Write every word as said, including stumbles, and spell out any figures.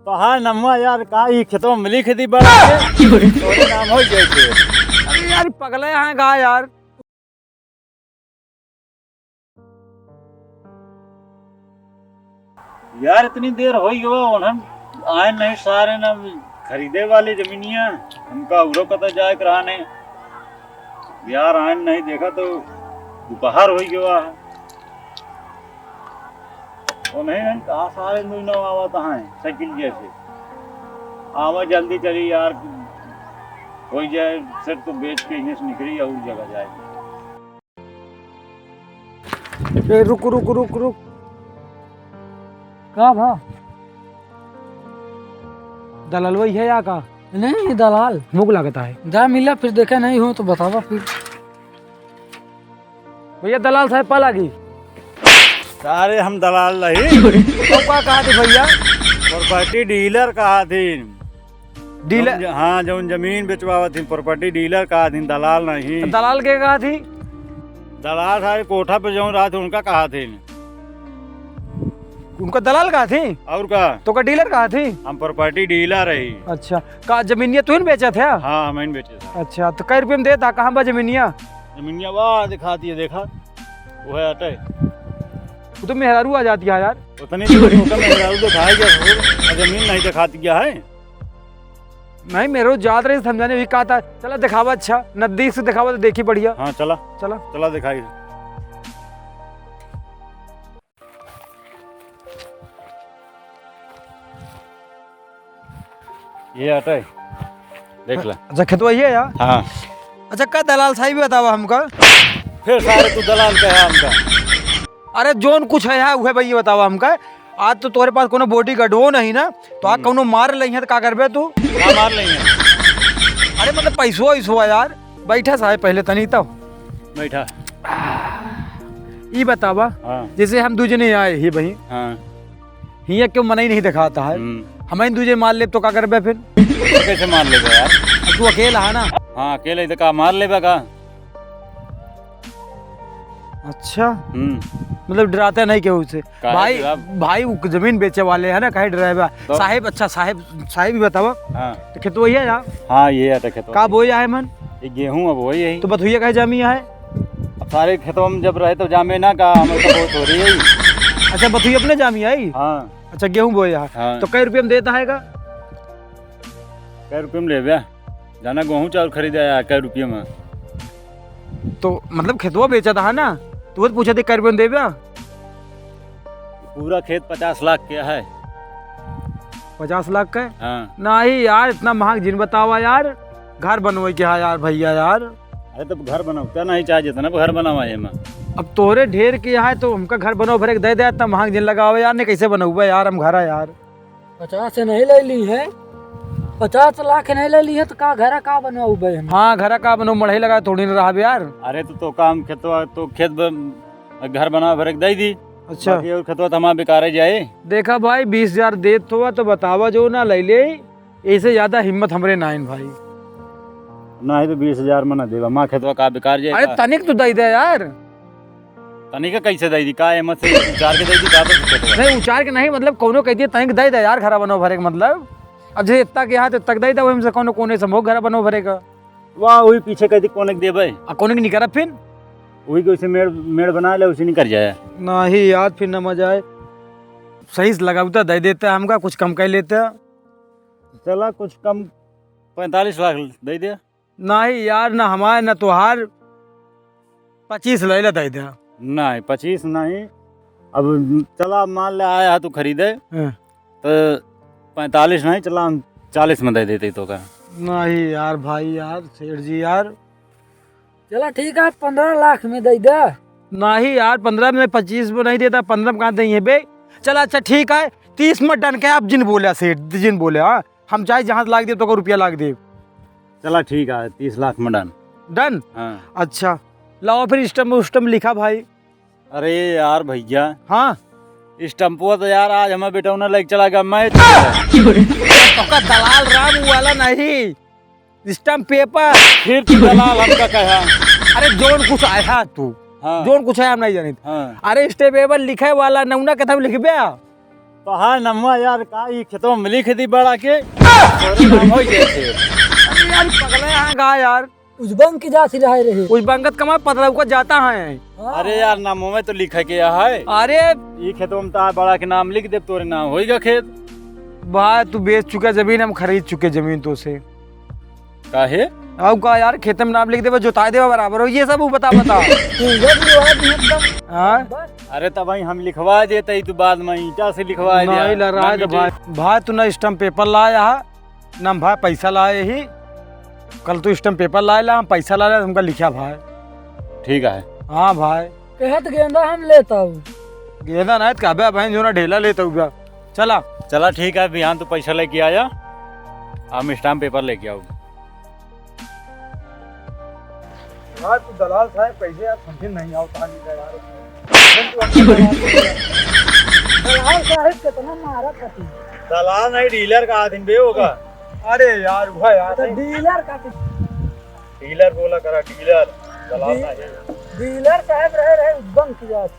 तोहार नमवा यार, का ई खेतवा में लिख दी बड़ा के? तोरे नाम हो जाए के। अरे यार, पगले हैं का यार? यार, इतनी देर होइ गवा, उन्हन आए नहीं सारे, ना खरीदे वाले जमीनिया, हमका उरो कतौ जाए के रहा नहीं। यार, आए नहीं, देखा तो दोपहर होइ गवा है। उन्हें हम कहा सारे दुई नौ आवत हैं, साइकिल जैसे। आवा जल्दी चली यार, होइ जाए, सेठ तो बेच के इन्हें से निकली और जगह जाए। ए, रुक, रुक, रुक, रुक। का भा? दलाल वही है या का? नहीं, दलाल। मुक लागत है। जा मिला, फिर देखे नहीं हो तो बतावा फिर। भैया, दलाल साहब पा लागी। सारे हम दलाल नहीं। तो का कहा थी भैया? प्रॉपर्टी डीलर कहा थी। डीलर? जौन ज-, हाँ, जौन जमीन बेचवावत थी, प्रॉपर्टी डीलर कहा थी, दलाल नहीं। तो दलाल के कहा थी? दलाल सारे कोठा पे जौन रहत थी, उनका कहा थी। उनका दलाल कहा थी? और का? तो का डीलर कहा थी? हम प्रॉपर्टी डीलर रही। अच्छा, का जमीनिया तू ही बेचा था? हाँ, हम ही बेचे थे। अच्छा, तो कै रुपये में देता? कहाँ बा जमीनिया? जमीनिया वाह दिखा दिए, देखा, वो है अटे। वो तो मेहरारू आ जाती है यार। उतनी तो, तो मेहरारू दिखाई गया, जमीन नहीं दिखाती क्या है? नहीं, मेरे को याद रही समझाने भी कहा था, चला दिखावा, अच्छा नजदीक से दिखावा तो देखी बढ़िया। हाँ, चला। चला। चला दिखाई। ये अटे, देख ला। अच्छा, खेतवा ये है यार? हाँ। अच्छा, का दलाल साहब भी बतावा हमका? फिर सारे तू दलाल का है हमका? अरे, जौन कुछ है, है, उहे भैया बतावा हमका। आज तो तोरे पास कोनो बॉडी गार्ड हो नहीं ना, तो आ हम्म। कौनो मार लई है तो का करबे तू? का मार लई है? अरे, मतलब, पैसो वैसो है यार। बैठा साहब, पहले तनी तो। बैठा। ई बतावा, हाँ। जैसे हम दू जने आए ही भाई, हाँ। हियाँ क्यों मनई नहीं दिखाता है? हम्म। हम इन दू जने मार लेब तो का करबे फिर? तो कैसे मार लेबे यार? तू अकेला है ना? हाँ, अकेले ही तो का मार लेबे का? अच्छा। हम्म। मतलब डराते नहीं केहू से? काहे भाई, डराब? भाई वो जमीन बेचे वाले हैं ना, काहे डराबे? तो? साहेब, अच्छा साहेब, साहेब ही बतावा। हाँ। तो खेतवा ये है ना? हाँ, ये है तो खेतवा। का बोया है मन? ये गेहूँ अब वही है। तो बथुइया काहे जामी है? अब सारे खेतवा में जब रहे तो जामे ना का, हम तो बहुत हो रही है। अच्छा, बथुइया अपने जामी आई? हाँ। अच्छा, गेहूँ बोया है। हाँ। तो कै रुपये में देता है का? कै रुपये में लेबे? जाना गेहूँ चाउर खरीदे आया कै रुपये में। तो मतलब खेतवा बेचत है ना, तो वो तो पूछत है कै रुपये में देबे? पूरा खेत पचास लाख के है। पचास लाख का? हाँ। नहीं यार, इतना महंग जिन बतावा यार, घर बनवे के है यार भैया यार। अरे तो घर बनाओ, क्या नहीं चाहे जितना घर बनावा है एमा। अब तोहरे ढेर के है तो हमका घर बनवा भरे के दे दे, इतना महंग जिन लगावा यार, नहीं कैसे बनउबे यार हम घर है यार। पचास से नहीं ले ली है, पचास लाख नहीं ले ली है तो का घरा का बनवाउबे हम? हाँ, घरा का बनवाउब, मढ़ई लगा थोड़ी ना रहबे यार। अरे तो, तो काम खेतवा, तो खेत ब-, घर बना भरे के दे दी। अच्छा। बाकी और खेतवा तो हमारा बेकारे जाए। देखा भाई, बीस हजार देत हुआ तो बतावा जो ना ले ले, ऐसे ज्यादा हिम्मत हमरे ना आइन भाई। नहीं तो बीस हजार में ना देबा, हमारा खेतवा का बेकार जाए अरे का? तनिक तो दे दे यार। तनिक कैसे दे दी? का एमा से उचार के दे दी, का तो खेतवा? नहीं, उचार के नहीं, मतलब कौनो कह दिए तनिक दे दे यार, घरा बनो भरे के मतलब। अब जैसे इतना के यहाँ तो इतना दे दे, वही से कौनो कोने से मोह घरा बनो भरे का। वाह, वही पीछे कह दी कोने के देबे। आ कोने के निकरा फिर? वही के उसे मेड़, मेड़ बना ले, उसे निकर जाए। नहीं यार, फिर न मजा आए। सही से लगावता दे देता हमका, कुछ कम कर लेता। चला, कुछ कम पैंतालीस लाख दे दे। नहीं यार, ना हमार, ना तोहार। पच्चीस ले ले दे दे। नहीं, पच्चीस नहीं। अब चला, मान ले आया है तू खरीदे, हाँ। तो पैंतालीस नहीं, चला हम चालीस में दे देते तो का। नहीं यार भाई यार, सेठ जी यार। चला ठीक है, पन्द्रह लाख में दे दे। नहीं यार, पन्द्रह में, पच्चीस में नहीं देता, पन्द्रह में कहाँ देंगे बे? चला अच्छा ठीक है, तीस में डन के आप जिन बोले सेठ, जिन बोले, हाँ। हम चाहे जहाँ लाग दे तो को रुपया लाग दे। चला ठीक है, तीस लाख में डन। डन? हाँ। अच्छा, लाओ फिर स्टम्प उस्टम्प लिखा भाई। अरे यार भैया। हाँ। स्टम्पवा तो यार आज हमारे बेटौना लेके चला गया, मैं तो का दलाल राम वाला नहीं, स्टम्प पेपर। फिर तू दलाल हमका कहा। अरे जौन कुछ आया तू, हाँ। जौन कुछ आया हम नहीं जानित। हाँ। अरे स्टम्प पेपर लिखे वाला नौना के तब लिखबे। तो हाँ नमुआ यार, का ई खेतवा में लिख दी बड़ा के? तोरे नाम हो गए थे। अरे यार, पगला यहाँ गा यार। उजबंग की जात ही रहे रहे। उजबंगत कमा पतला को जाता है। हाँ। अरे यार, नामों में तो लिखा के है। अरे। ई खेतवा में तो बड़ा के नाम लिख दे, तोरे नाम होइगा खेत। भाई, तू बेच चुका जमीन, हम खरीद चुके जमीन तो से। काहे? आउ का यार, खेत में नाम लिख देबे, जोताई देबे बराबर हो, ये सब उ बता, बता। तू ये भी हुआ कि एकदम हाँ? बस। अरे तब भाई हम लिखवा देते ही, तू बाद में ईंटा से लिखवा दे। नहीं ला रहा है तो भाई, भाई तू ना स्टैम्प पेपर लाया है, ना हम भाई पैसा लाए ही। कल तू स्टैम्प पेपर लाए ला, हम पैसा लाए ला, हमका लिखा भाई। ठीक है। हाँ भाई। कहत गेंदा हम लेता हूँ। गेंदा नहीं तो कहबे भाई जो ना ढेला लेता हूँ। चला। चला ठीक है, बिहान तू पैसा लेके आया, हम स्टैम्प पेपर लेके आऊँ। यार तू दलाल साहब कैसे यार समझे नहीं आओ तानी का यार। दलाल साहब कितना मारा था तू। दलाल नहीं, डीलर का आदमी बे होगा। अरे यार, हुआ यार। तो डीलर का तू डीलर बोला करा, डीलर। दलाल डी-, साहब। डीलर साहब रहे, रहे उद्बंग की जात।